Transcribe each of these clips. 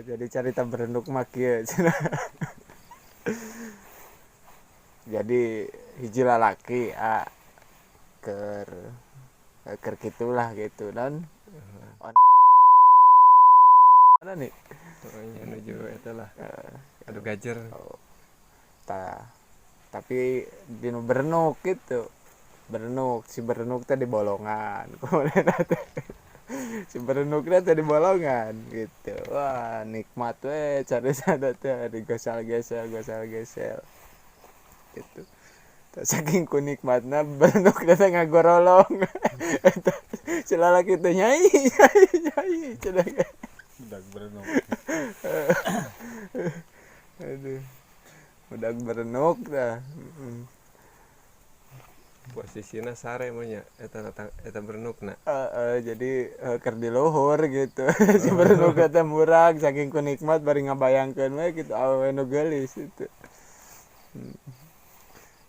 Jadi carita berenuk mah kieu cenah. Jadi hiji lalaki keur keur kitulah gitu dan mana nih? Pokoknya nuju eta lah. Aduh gajer. Oh. Tah, tapi di nu berenuk gitu. Berenuk, si berenuk teh di bolongan. Kemudian teh si berenuk teh di bolongan gitu. Wah, nikmat we cari sada teh digesel-gesel, gesel-gesel. Gitu. Tah saking ku nikmatna berenuk teh ngagorolong. Eta si lalaki teh nyai, nyai, nyai cenah. Budak berenuk. Aduh. Budak berenuk tah. Posisina sare mah nya eta eta berenukna. Heeh, jadi keur di luhur gitu. Si berenuk teh murag saking ku nikmat bari ngabayangkeun we gitu awewe nu geulis itu.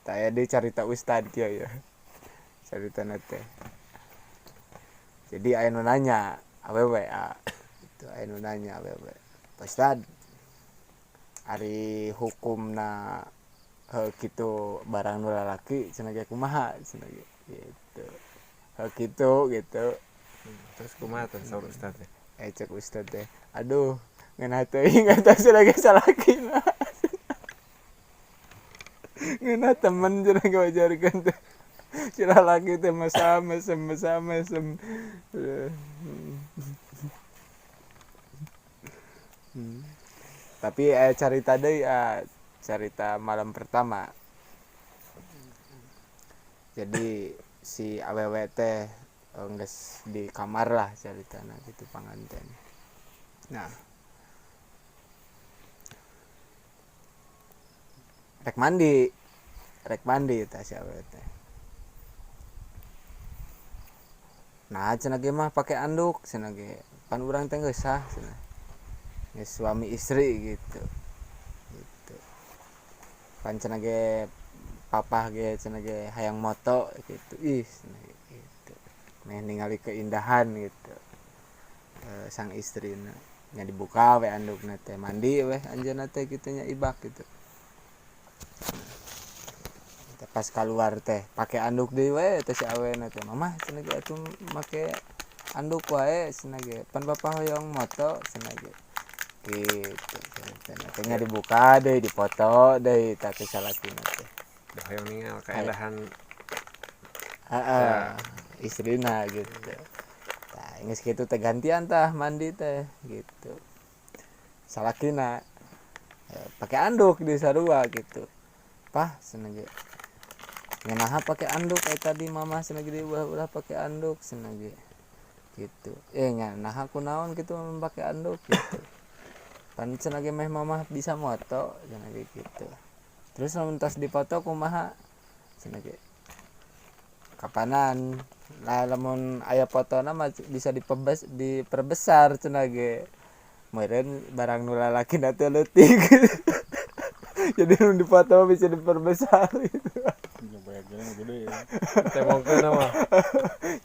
Tah aya deui carita ustad kieu ya. Caritana teh. Jadi aya nu nanya awewe a. Gitu aya nu nanya awewe. Pak Ustad, ari hukumna kitu barang nu lalaki cenah ge kumaha cenah ge gitu. Kitu gitu. Terus kumaha teh saur ustad teh? Cek ustad teh, aduh ngeunah teuing eta cenah ge salakina. Ngeunah temen cenah ge wajarkeun teh. Si lalaki teh mesam mesem mesam mesem. Tapi carita deui carita malam pertama. Jadi si awewe teh geus di kamar lah caritana gitu panganten. Nah, rek mandi tah si awewe teh. Nah, cenah ge mah pake anduk cenah ge. Pan urang teh geus sah cenah. Geus suami istri gitu. Gitu. Pan cenah ge papah ge cenah ge hayang moto gitu. Ih cenah ge gitu. Meh ningali keindahan gitu. Sang istrina nya dibuka we andukna teh mandi we anjeunna teh kitu nya ibak gitu. Teh pas keluar teh pake anduk deui we teh si awena teh. Mamah cenah ge atuh make anduk wae cenah ge. Pan bapa hoyong moto cenah ge. Gitu. Cenah teh nya dibuka deui dipoto deui tah teh salakina teh. Da hoyong ningal kaendahan. Heeh, istrina gitu. Tah geus kitu teh gantian tah mandi teh gitu. Salakina pake anduk di sarua gitu. Pah cenah ge. Ngenaha pake anduk aya tadi mamah cenah ge ulah-ulah pake anduk cenah ge. Gitu. Nya naha kunaon kitu pake anduk gitu. Pan cenah ge meh mamah bisa moto cenah ge gitu. Terus lamun tos dipoto kumaha cenah ge. Kapanan lah lamun aya fotona mah bisa diperbesar cenah ge. Meureun barang nu lalakina teh leutik. Jadi lamun dipoto bisa diperbesar gitu. Nyobakeun nu gede ya. Temongkeun mah.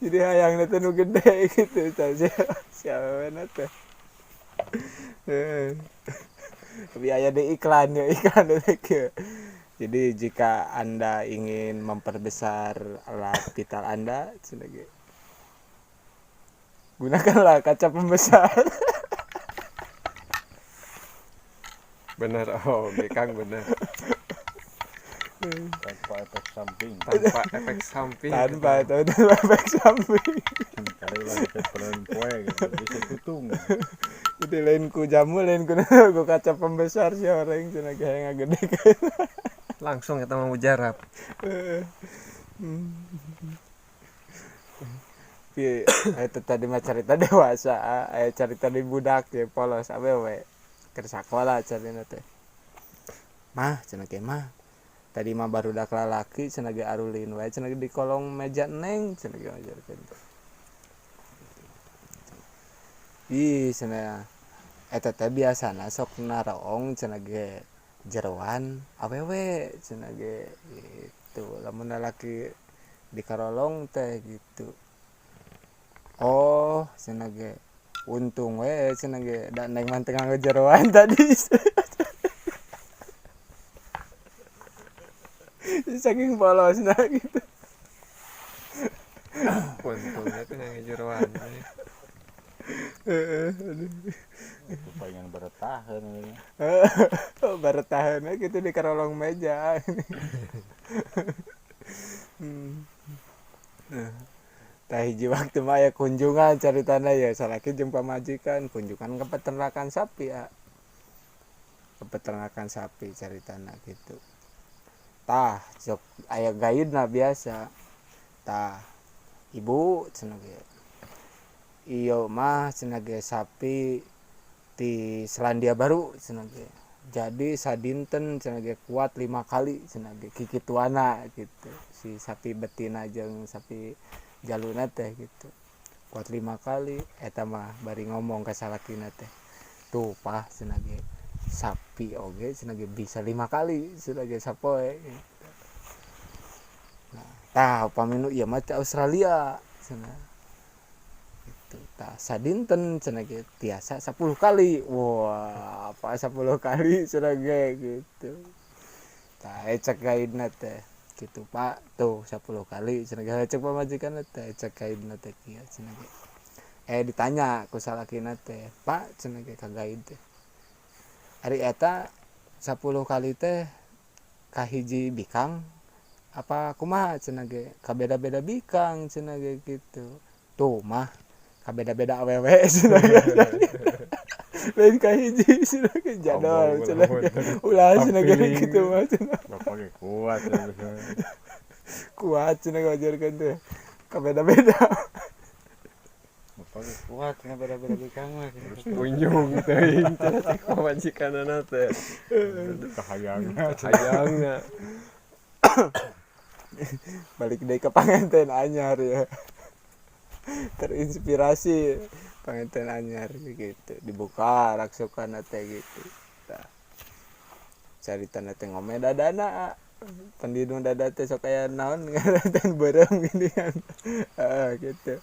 Jadi hayangna teh nu gede gitu tah si awewena teh. Tapi aya deui iklan ya, iklan teh kieu. Jadi jika Anda ingin memperbesar alat vital Anda, cenah ge, gunakanlah kaca pembesar. Bener, oh, Kang bener. Tanpa efek samping. Tanpa efek samping. Tanpa itu, tanpa efek samping. Kali lagi peran poe gitu, bisa tutung. Jadi lain ku jamu, lain ku kaca pembesar si orang cenah ge hayang ngagedekeun. Langsung eta mah mujarab. Tapi eta tadi mah carita dewasa, aya carita di budak ya polos awewe. Keur sakola carina teh. Mah cenah ge mah. Tadi mah barudak lalaki cenah ge arulin wae cenah ge di kolong meja neng cenah ge ngajarkeun teh. Ih cenah eta teh biasana sok naroong cenah ge jeroan awewe cenah ge gitu. Lamun lalaki di karolong teh gitu. Oh cenah ge Untung we cenah ge da neng mah teu nganggo jeroan tadi. Saking polosna gitu. Untungnya teh nganggo jeroan. Heeh, aduh. Itu palingan bertahan. Bertahan gitu di kerolong meja. Tah hiji waktu mah aya kunjungan caritana ya salaki jeung pamajikan kunjungan ke peternakan sapi ya. Ke peternakan sapi caritana gitu. Tah sok aya gaidna biasa. Tah ibu cenah ge. Ieu mah cenah ge sapi ti Selandia Baru cenah ge. Jadi sadinten cenah ge kuat 5 kali cenah ge kikituana gitu. Si sapi betina jeung sapi jaluna teh gitu. Kuat 5 kali eta mah bari ngomong ka salakina teh. Tuh pah cenah ge sapi oge cenah ge bisa 5 kali cenah ge sapoe gitu. Nah, tah upami nu ieu mah ti Australia cenah. Gitu. Tah sadinten cenah ge tiasa 10 kali. Wah, apa 10 kali cenah ge gitu. Tah cek gaidna teh gitu Pak, tuh 10 kali cenah ge cek pamajikan teh cek gaidna teh kieu cenah ge. Ditanya ku salakina teh, Pak cenah ge ka gaid teh. Ari eta 10 kali teh kahiji bikang apa kumaha cenah ge kabeda-beda bikang cenah ge gitu. Tuh mah kabeda-beda awewe cenah ge. Lain kahiji cenah ge jadol cenah ge. Ulah cenah ge kitu mah cenah. Bapak ge kuat Kuat cenah ngajarkeun teh. Kabeda-beda. Bapak ge kuat cenah beda-beda bikang mah. Kunjung teuing cenah teh pamajikanana teh. Kahayangna. Hayangna. Balik deui ke panganten anyar ya. Terinspirasi panganten anyar gitu. Dibuka raksukana teh gitu. Tah. Caritana teh ngome dadana. Pendidung dada teh sok aya naon ngaran beureum gini kan. Heeh gitu.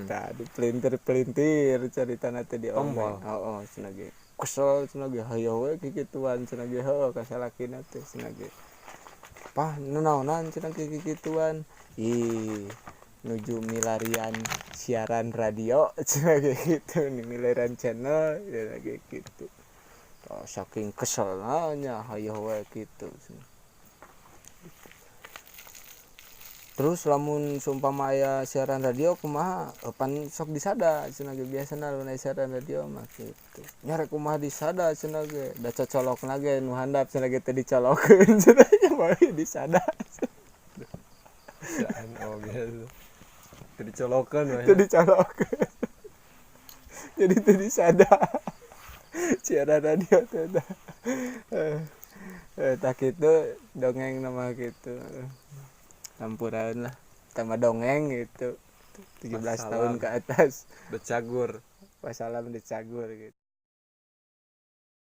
Tah dipelintir-pelintir caritana teh di Tombol. Heeh, cenah ge. Kesel cenah ge hayoh we kikituan cenah ge heuh ka salakina teh cenah ge. Pah nu naonan cenah ge kikituan. Ih, nuju milarian siaran radio cenah ge gitu, milarian channel cenah ge gitu. Tah saking keselna nya hayoh we kitu. Terus lamun seumpama aya siaran radio kumaha pan sok disada cenah ge biasana lamun aya siaran radio mah kitu. Nya rek kumaha disada cenah ge da cocolokna ge nu handap cenah ge teu dicolokeun cenah ge mah disada. Saan oge. Teu dicolokeun mah. Teu dicolokeun. Jadi teu disada. Siaran radio teh tah. Tah kitu dongeng nama kitu. Campuran lah tambah dongeng gitu 17 tahun ke atas Becagur wasalam dicagur gitu.